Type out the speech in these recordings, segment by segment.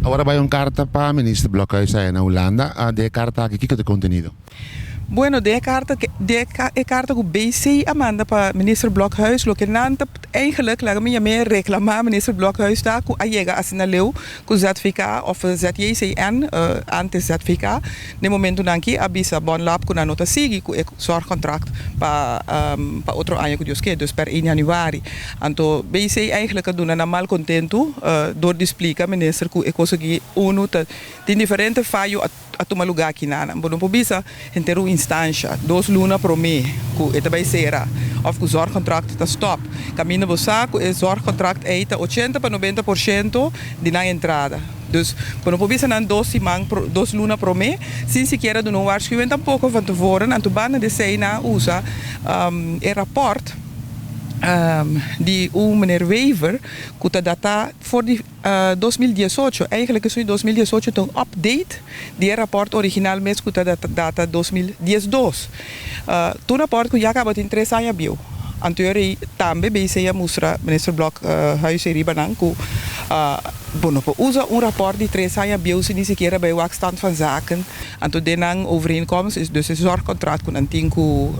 Awor a bai un karta pa Minister Blokhuis aya na Hulanda. Den e karta aki kiko ta e kontenido? Bueno, den e karta den e karta ku BC a manda pa Minister Blokhuis loke nan ta eigenlijk laga mi yam'é reklamá Minister Blokhuis ta ku a yega asina leu ku ZVK òf ZJCN, antes ZVK, den momentunan aki a bisa Bonlab ku nan no ta sigui ku e zorgcontract pa pa otro aña ku Dios ke, dus per 1 januari. Anto BC eigenlijk a duna nan malkontentu dor di splika Minister ku e kos aki unu ta tin diferente fayo a a tuma lugá aki nan. Bo no por bisa henter un instansha 2 luna promé ku e ta bai sera òf ku zorgcontract ta stòp. Kaminda bo sa ku e zorgcontract ei ta 80 pa 90% di nan entrada. Dus bo no por bisa nan 2 siman, 2 luna promé, sin sikiera duna un waarschuwing tampoko van tevoren. Anto banda di esei nan a usa e rapport di un meneer Wever ku ta datá for di 2018. Eigenlijk esun di 2018 ta un update di e rapport original mes ku ta data 2012. Tur rapport ku ya kaba tin 3 aña bieu. Anto ei tambe BC a mustra Minister Blokhuis riba nan ku bo no por usa un rapport di 3 aña bieu sin ni sikiera bai wak stand van zaken. Anto den nan overeenkomst is dus e zorgcontract ku nan tin ku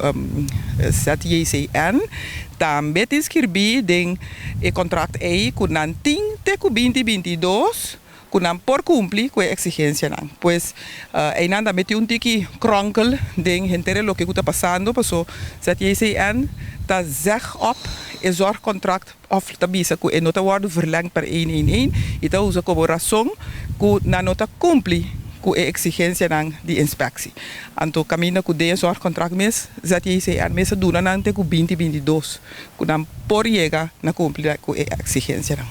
ZJCN tambe tin skirbí den e contract ei ku nan tin te ku 2022 ku nan por kumpli ku e eksigensianan. Pues einan tambe tin un tiki kronkel den henter loke ku ta pasando, paso ZJCN ta zeg op e zorgcontract òf ta bisa ku e no ta wòrdu verlengd per 111 i ta usa komo rason ku nan no ta kumpli ku e eksigensianan di inspektie. Anto kaminda ku den e zorgcontract mes ZJCN mes a duna nan te ku 2022 ku nan por yega na kumpli ku e eksigensianan.